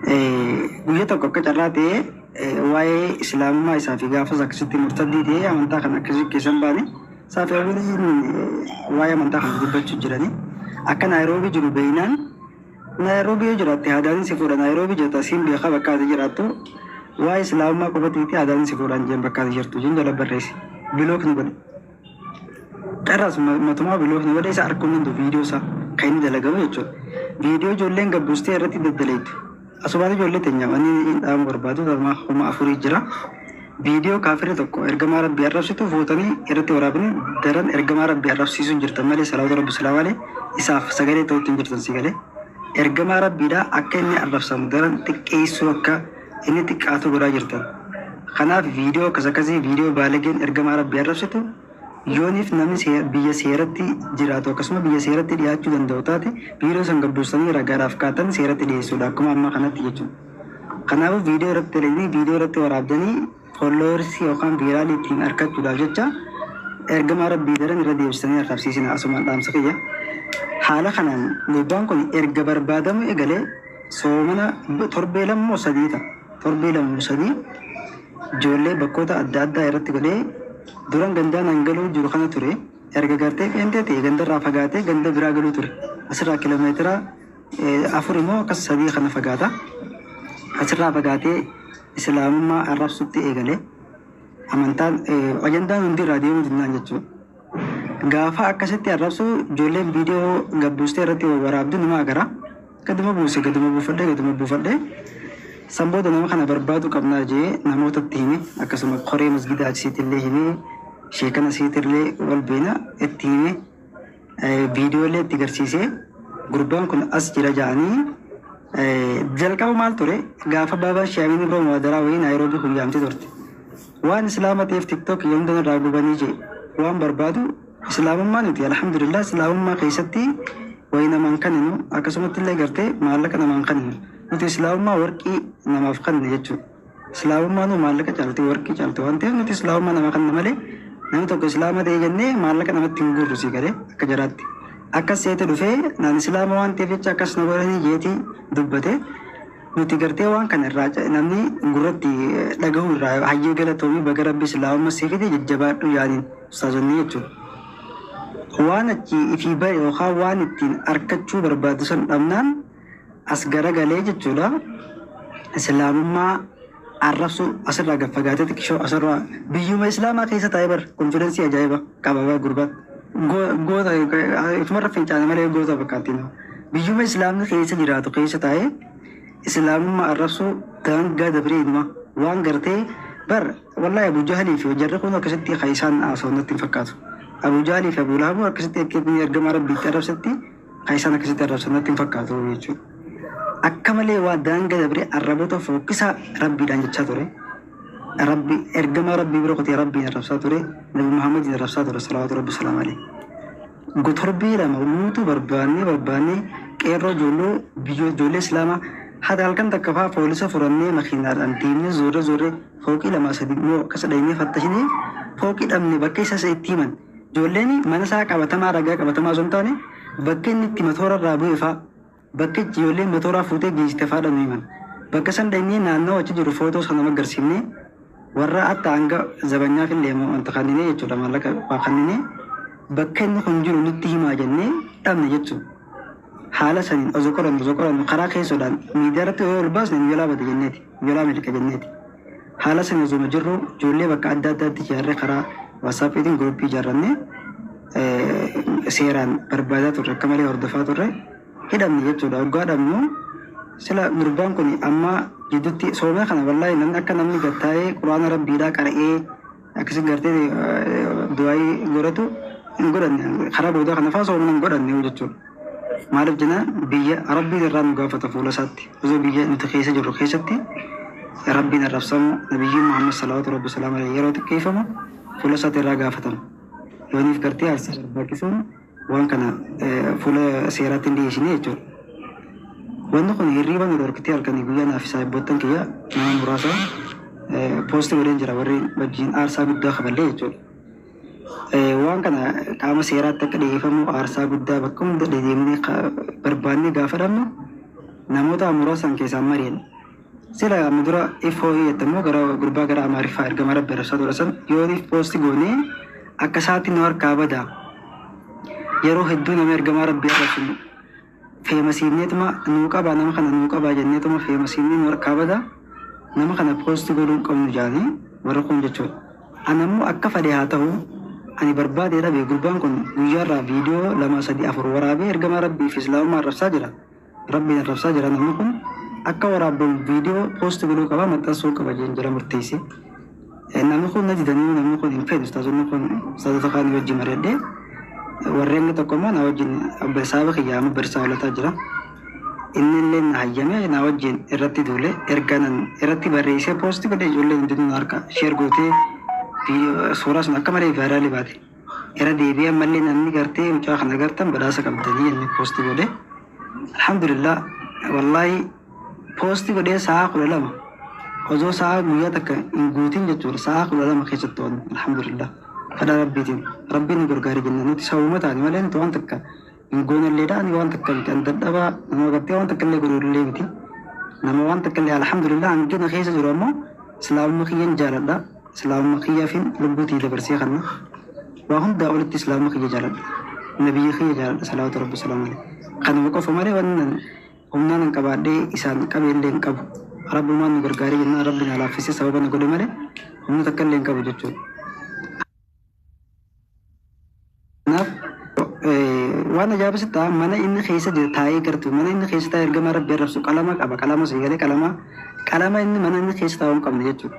Guyya tokko akka carraa ta'ee waa'ee islaamummaa isaa fi gaafas akkasitti murtaddii ta'ee amantaa kana akkasii keessa hin baane isaa fi hawwiin waa'ee amantaa kana dubbachuu jiranii akka Naayiroobii jiru beeynaan Naayiroobii yoo jiraatte haadaan si fuudha Naayiroobii jirta siin beekaa bakka ati jiraattu waa'ee islaamummaa qofatiiti haadaan si fuudhaan jeen bakka ati jirtu jeen jala barreesse block ni godhe. Carraas matumaa block ni godhe isa arguun danda'u viidiyoo isaa kan inni dalagamu jechuudha. Viidiyoo ijoolleen gabbuustee irratti daddaleettu. Asumaan ijoollee teenya wanni dhaamu barbaadu nama 4000 jira. Viidiyoo kaafirri tokko ergamaa rabbii arrabsitu fuutanii irratti waraabanii daran ergamaa rabbii arrabsiisuu hin jirtan malee salawaata rabbi salaamu isaaf sagalee ta'utti hin jirtan si galee. Ergamaa rabbiidha akka inni arrabsamu daran xiqqeessuu akka inni xiqqaatu godhaa jirtan. Kanaaf viidiyoo akkas akkasii viidiyoo baalageen ergamaa rabbii arrabsitu yooniif namni biyya seeratti jiraatu akkasuma biyya seeratti dhiyaachuu danda'u taate viidiyoo san gabbuustanii ragaadhaaf kaatan seeratti dhiyeessuudha akkuma ammaa kanatti jechuudha. Kanaafuu viidiyoo irratti dalaganii viidiyoo irratti waraabdanii followers yookaan viral ittiin argachuudhaaf jecha ergamaa rabbii daran irra deebisanii arrabsiisina asumaan dhaamsa kiyya. Haala kanaan gurbaan kun erga barbaadamu eegalee soomana torbee 2 moo 3 ta'a. Torbee 2 moo 3 ijoollee bakkoota adda addaa irratti godhee duran gandaan hangaluu jiru kana ture. Erga gartee qeentee ta'e gandarraa fagaatee ganda biraa galuu ture. Asirraa kiiloomeetira 4 immoo akkas 3 kana fagaata. Asirraa fagaatee islaamummaa arrabsutti eegale. Amantaan ajandaan hundi irraa deemuu dinnaan jechuudha. Gaafa akkasitti arrabsu ijoolleen viidiyoo gabbuustee irratti waraabdu nima agara. Gaduma buuse, gaduma buufadhee, gaduma buufadhee. San booda nama kana barbaadu qabnaa jee namootatti hime, akkasuma koree masgida achisiitti illee hime, sheekana asiitti illee wal beena itti hime, viidiyoolee itti garsiisee gurbaan kun as jira ja'anii. Jalqaba maal ture, gaafa baabaa shaamiin biroo muwaadaraa wayii Naayiroobii kun yaamtee turte. Waan islaama ta'eef TikTok yoomdan irraa gubanii jee waan barbaadu islaamummaa nuti alhamdulillah islaamummaa keessatti wayi namaan kanninu, akkasumatti illee gartee maallaqa namaan kanninu, nuti islaamummaa warqii namaaf kanne jechuudha. Islaamummaa nu maallaqa caalti, warqii caalti waan ta'eef nuti islaamummaa nama kanna malee namni tokko islaama ta'e jennee maallaqa namatti hin gurru sii galee akka jaraatti. Akkas seete dhufee naan islaama waan ta'eef jecha akkas na godhanii jeetii dubbate. Nuti gartee waan kana irraa namni gurratti dhagahuu irraa hayyee galatoomii baga rabbi islaamummaa sii fide jajjabaadhu yaaniin ustaazonni jechuudha. Waan achi ifii bare yookaan waan ittiin arkachuu barbaadu san dhabnaan as garagalee jechuudha. Islaamummaa arrabsu asirraa gad fagaatee xiqqishoo asirraa biyyuma islaamaa keessa taa'ee bar confidence ajaa'iba qaba bar gurbaan. Goota ifumarra fincaane malee goota fakkaatti nama. Biyyuma islaamni keessa jiraatu keessa taa'ee islaamummaa arrabsuu daangaa dabree inuma waan gartee bar wallahi Abu Jahalii fi jarri kun akkasitti kan isaan haasa'u natti hin fakkaatu. Abu Jahalii fi Abu Lahabuu akkasitti akka inni ergamaa rabbiitti arrabsetti kan isaan akkasitti arrabsan natti hin fakkaatu jechuudha. Akka malee waa daangaa dabree arraboota fokkisaa rabbiidhaan jechaa ture. Rabbi ergamaa rabbii bira kutee rabbiin arrabsaa ture. Nabi Muhammadiin arrabsaa ture salawaatu rabbi salaam alayhi. Torbee 2 guutuu barbaannee barbaannee qeerroo ijoollee biyya ijoollee islaamaa haata halkan takka fa'aa poolisa furannee makiinaadhaan deemnee zoorree zoorree fooqii 2 3 immoo akkas dhaynee fattashinee fooqii dhabne bakka isa itti himan. Ijoolleen mana isaa qabatamaa ragaa qabatamaa osoo hin taane bakka inni itti matoora irraa bu'e fa'aa bakka ijoolleen matooraa fuutee geessite fa'aadha nu himan. Bakka san dhaynee naannoo achi jiru footoo sana agarsiifnee warra hatta hanga zabanyaaf illee wanta kanninee jechuudha, maallaqa waa kanninee bakka inni kun jiru nutti himaa jennee dhabne jechuudha. Haala saniin osoo qorannu karaa keessoodhaan miidiyaa irratti yoo ol baasne nu jalaa bade jenneeti, nu jalaa miliqa jenneeti. Haala saniin osoo jirru ijoollee bakka adda addaatti ijaarree karaa WhatsAppiitiin group ijaarrannee seeraan barbaadaa turre, akka malee hordofaa turre, hidhamne jechuudha. Waggaa dhabnu sila gurbaan kun amma jidduutti soomee kana wallaahi namni akka namni gattaa'ee quraana rabbiidhaa qara'ee akkasi gartee du'aayii godhatu hin godhanne, karaa boodaa kana fa'aa soomana hin godhanne jechuudha. Maaliif jennaan biyya rabbiin irraa nu gaafata fuula isaatti osoo biyya nuti keessa jirru keessatti rabbiin arrabsamu, nabiyyiin Muhammad salawaatu rabbi salaam alayhi yeroo xiqqeeffamu fuula isaatti irraa gaafatama. Yooniif gartee aarsaa barbaachisuun waan kana fuula seeraatti hin dhiyeessine jechuudha. Wanni kun hirriiba nu dhorkitee halkanii guyyaa naaf isaa abboottan kiyya nama muraasa post godheen jira warri wajjin aarsaa guddaa kaballee jechuudha. Waan kana qaama seeraatti akka dhiyeeffamu aarsaa guddaa bakka hunda deemnee barbaannee gaafa dhabnu namoota muraasan keessaan mari'an. Sila amma dura ifoo jettammoo gara gurbaa gara Amaariffaa ergama Rabbi arrabsaa ture san yooniif poosti goonee akka isaatti nu harkaa badaa. Yeroo hedduu nama ergamaa Rabbii arrabsu feemasiinneetuma nuu qabaa, nama kana nuu qabaa jenneetuma feemasiinnee nu harkaa badaa, nama kana poosti godhuu hin qabnu jaanii warri kun jechuudha. Ani ammoo akka fedhe haa ta'u, ani barbaadee dhabe, gurbaan kun guyyaarraa viidiyoo 2, 3, 4 waraabee ergamaa Rabbii fi Islaamummaa arrabsaa jira. Rabbiin arrabsaa jira. Namni kun akka waraabbamu viidiyoo poosti godhuu qaba, maxxansuu qaba jeen jira murteesse. Namni kun na didanii, namni kun hin fedhu, ustaazonni kun ustaazota kaan wajjin mari'adhee, warreen tokko immoo na wajjin obboleessa kiyya amma barsiisaa olataa jira. Inni illee na hayyame, na wajjin irratti duule. Erga nan irratti barreessee poosti godhe, ijoolleen hundinuu na harka share gootee, suuraa sun akka malee viral baate. Irra deebi'ee ammallee namni gartee mucaa kana gartan badhaasa qabdanii inni poosti godhe. Alhamdulillah, wallaahi poosti godhee sa'a 12 osoo sa'a guyyaa takka hin guutin jechuudha, sa'a 12 keessatti oolu. Alhamdulillah, fedha Rabbiitiin Rabbiin nu gargaare jenna. Nuti sababuma taane malee nuti waan takka hin goonelleedha. Ani waan takka miti, ani dadhabaa nama gartee waan takka illee godhullee miti, nama waan takka illee. Alhamdulillah, hangina keessa jiru ammoo Islaamummaa kiyyan jaaladha. Islaamummaa kiyyaafin lubbuutii dabarsee kanna. Waa hundaa olitti Islaamummaa kiyya jaaladha, nabiyyi kiyya jaaladha, salawaatu Rabbi salaamu alayhi. Kanuma qofa malee wanni humnaan hin qabaadhee isaan qabee illee hin qabu. Rabbumaan nu gargaaree jennaan Rabbi na laaffisee sababa na godhe malee humna takka illee hin qabu jechuudha. Kanaaf waan ajaa'iba sitti ta'a, mana inni keessa jiru taa'ee gartu, mana inni keessa taa'ee ergamaa Rabbi arrabsu qalama qaba, qalama sii galee, qalama inni mana inni keessa taa'uu hin qabne jechuudha.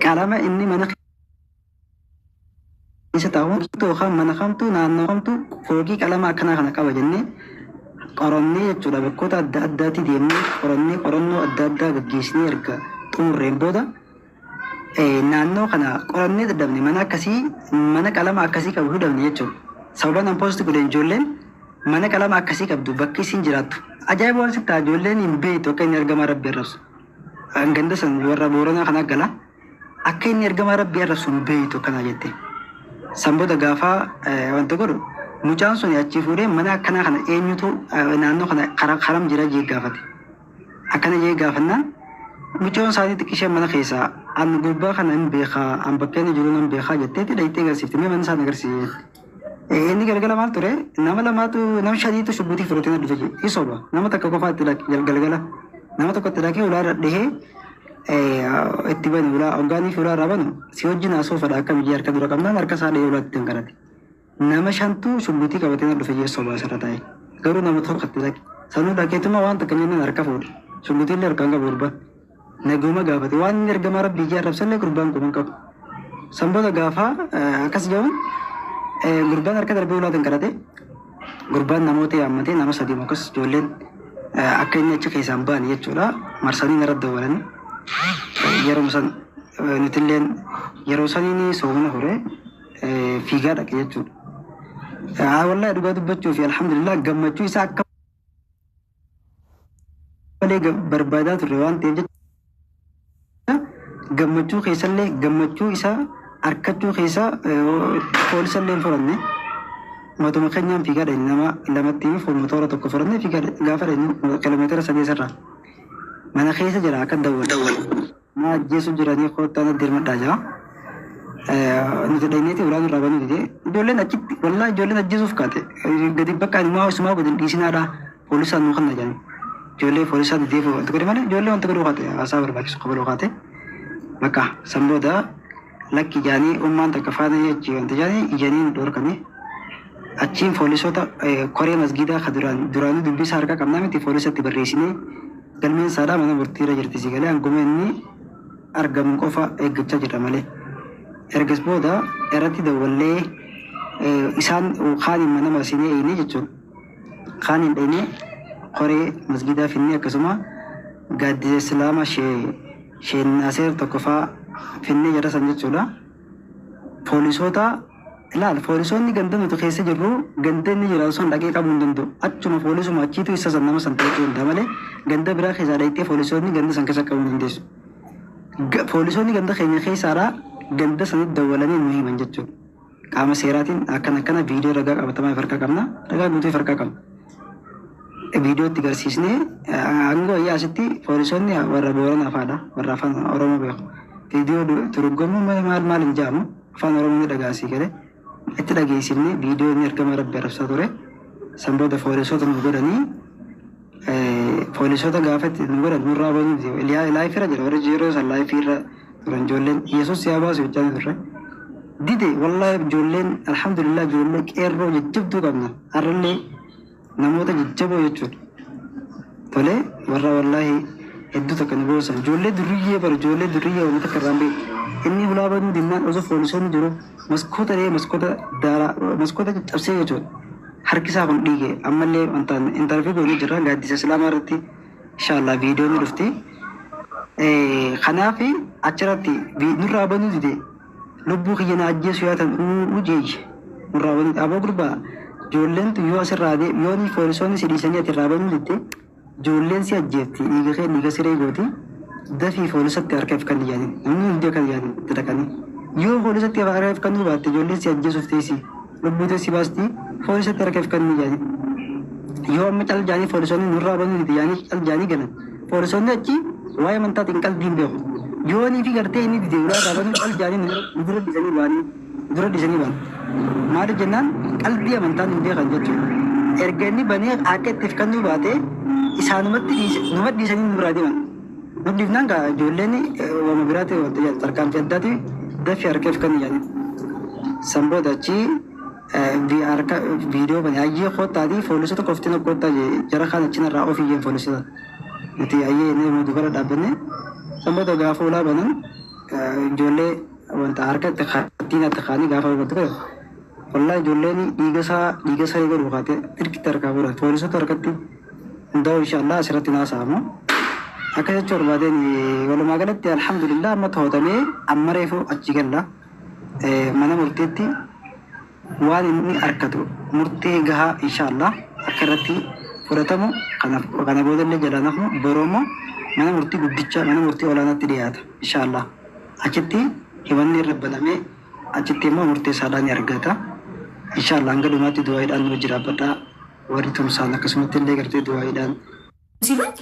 Qalama inni mana keessa taa'u yookaan mana kamtu, naannoo kamtu fooqii qalama akkanaa kana qaba jennee qorannee jechuudha. Bakkoota adda addaatti deemnee qorannee, qorannoo adda addaa gaggeessinee erga xumurreen booda naannoo kana qorannee dadhabne, mana akkasii, mana qalama akkasii qabu hidhamne jechuudha. Sababa nan poosti godhe ijoolleen mana qalama akkasii qabdu bakki isiin jiraattu. Ajaa'iba waan sitti ta'a, ijoolleen hin beektu akka inni ergamaa Rabbi arrabsu. Ganda san warra Booranaa kana gala, akka inni ergamaa Rabbi arrabsu hin beektu akkana jette. San booda gaafa wanta godhu mucaan sun achi fuudhee mana akkanaa kana eenyutu naannoo kana karam jira jee gaafate. Akkana jee gaafannaan mucaan isaanii xiqqishee mana keessaa an gurbaa kana hin beekaa, an bakka inni jiru nan beekaa jetteeti dhayitee agarsiifte, mee mana isaan agarsiise jette. Inni galgala maal ture, nama lamaatu, nama shaniitu shubbutii fudhatee na dhufe jee. Isoba nama takka qofaa itti dhaqe, galgala nama tokko itti dhaqee ulaa irra dhahee itti bane. Ulaa hoggaanii fi ulaa irraa banu si wajjin haasoo fedha akka biyya harka dura qabnaan harka isaa dhahee ulaatti hanqarate. Nama shantu shubbutii qabatee na dhufe jee sobaa asirra taa'e. Garuu nama tokko itti dhaqe. Sanuu dhaqeetuma waan takka jennaan harka fuudhe. Shubbutii illee harkaan qabu gurbaan. Naguma gaafate, waan inni ergamaa Rabbii jee arrabsallee gurbaan quban qabu. San booda gaafa akkas jedhamu gurbaan harka darbee ulaa danqarate. Gurbaan namoota yaammatee, nama sadii akkas, ijoolleen akka inni achi keessaan ba'an jechuudha. Marsanii narra dawwalanii yeroo san nutilleen yeroo saniin soomana ture, fiigaa dhaqe jechuudha. Wallahi dhugaa dubbachuu fi alhamdulillah gammachuu isaa akka malee barbaadaa turre waan ta'eef jecha, gammachuu keessallee gammachuu isaa arkachuu keessa poolisallee hin fudhanne. Matuma keenyaan fiigaa dhaqne, nama lamatti motora tokko fudhanne fiigaa gaafa dhaqne kiiloomeetira 3 irraa mana keessa jira akka dawwal. Na ajjeesu jiranii, koottaa na dirmadhaa jira. Nuti dhaqneeti ulaa nurraa banuu didee, ijoolleen achitti wallaa ijoolleen ajjeesuuf kaate, gadi bakka inumaa isumaa gadi dhiisinaadha, poolisaan nu kanna jedhani. Ijoollee poolisaa didee wanta godhe malee ijoollee wanta godhuu kaate, haasaa barbaachisu kabaluu kaate, bakka san booda lakki jaanii ummaan takka faana achi wanta jaanii ijanii nu dhorkanii. Achiin poolisoota koree masgiidaa ka duraan duraanuu dubbii isaa harkaa qabnaa miti, poolisatti barreessinee galmeen isaadhaa mana murtiirra jirti, si galee, hanguma inni argamu qofa eeggachaa jira malee. Ergas booda irratti dawwallee isaan kaaniin mana marsinee eeynee jechuudha. Kaaniin dhaynee koree masgiidaa finnee, akkasuma gaaddisa Islaama Sheenaaseer tokko faa finnee jara san jechuudha. Poolisoota ilaal, poolisoonni ganda nuti keessa jirru ganda inni jiraatu sun dhaqee qabuu hin danda'u. Achuma poolisuma achiitu isa san nama san to'achuu danda'a malee ganda biraa keessaa dhaqxee poolisoonni ganda san keessa qabuu hin dandeessu. Poolisoonni ganda keenya keessaadhaa ganda sanitti dawwalanii nu himan jechuudha. Qaama seeraatiin akkana akkana viidiyoo ragaa qabatamaa harkaa qabna, ragaa guutuu harkaa qabna. Viidiyoo itti garsiisnee hanga wayyaa asitti poolisoonni warra Booranaa fa'aadha. Warra afaan Oromoo beeku. Viidiyoo turgomuu maal maal hin jedhamu, afaan Oromoo ni dhagaasii galee itti dhageessifne, viidiyoo inni ergama Rabbi arrabsaa ture. San booda poolisoota nu godhanii, poolisoota gaafa itti nu godhan nurraa banuu, live irra jira. Warri yeroo san live irra turan, ijoolleen "Yesuus yaa baasu" jechaa turre. Dide. Wallaahi, ijoolleen, alhamdulillah, ijoollee qeerroo jajjabduu qabna. Har'allee namoota jajjaboo jechuudha. Tole, warra wallaahi hedduu takka nu boosan, ijoollee durriyyee bara, ijoollee durriyyee wanta takka irraan beeku. Inni hulaa banuu dinnaan, osoo poolisoonni jiru, maskoota dhee, maskoota daaraa, maskoota caccabsee jechuudha. Harki isaa kun dhiige. Ammallee wanta interview goonee jirra gaaddisa Islaamaa irratti, inshallah viidiyoon ni dhufti. Kanaaf achirratti nurraa banuu dide. "Lubbuu kiyya na ajjeesu yaatan uu jeeyye." Nurraa banuu, aboo gurbaa, ijoolleen tun yoo asirraa yoo ni poolisoonni si dhiisanii ati irraa banuu didde, ijoolleen si ajjeefti, dhiiga kee dhiiga siree gooti, dafii poolisatti harka if kan yaadin. Namni hundi akka yaadin itti dhaqanii, yoo poolisatti harka if kennuu baatte, ijoolleen si ajjeesuuf teessi, lubbuu teessi baasti, poolisatti harka if kennuu yaadin. Yoo amma cal jaanii, poolisoonni nurraa banuu dide yaanii cal jaanii galan, poolisoonni achi waa'ee amantaatiin qalbii hin beeku. Yoo nii fi gartee inni dide ulaa irraa banuu, cal jaanii nu dura dhiisanii ba'anii, dura dhiisanii ba'an. Maaliif jennaan, qalbii amantaan hin beekan jechuudha. Erga inni banee akka itti if kennuu baate, isaanumatti numa dhiisanii nu biraa deeman. Nu dhiifnaan gaa ijoolleen wama biraatti wanta jedhan, tarkaanfii addaati, dafii harka if kennu jedhanii. San booda achi harka viidiyoo bane, "Ayyee, koottaatii poolisota qoftiin koottaa," jara kaan achinarraa of iyyeen poolisota. Nuti ayyee inni dubara dhaabbanne. San booda gaafa ulaa banan, ijoollee wanta harka itti ittiin itti kaanii gaafa wanta godhan, wallaahi, ijoolleen dhiiga isaa dhiiga saree godhu kaatee dirqitti harkaa fuudhan poolisota harkatti hundaa'u. Inshallah asirratti naasa'amu. Akka jechuu barbaadeen, walumaa galatti alhamdulillah, amma to'atamee, amma reefu achi galla mana murteetti. Waan inni harkatu murtee gahaa inshallah akka irratti fudhatamu, kana boodallee jalaan hafnu. Boroo immoo mana murtii guddicha, mana murtii olaanaatti dhiyaata inshallah. Achitti himanni irra banamee, achitti immoo murtee isaadhaa ni argata inshallah. Hanga dhumaatti du'aayiidhaan nu jiraabbadhaa. Warri tumsaan akkasumatti illee gartee du'aayiidhaan ሲሉኝ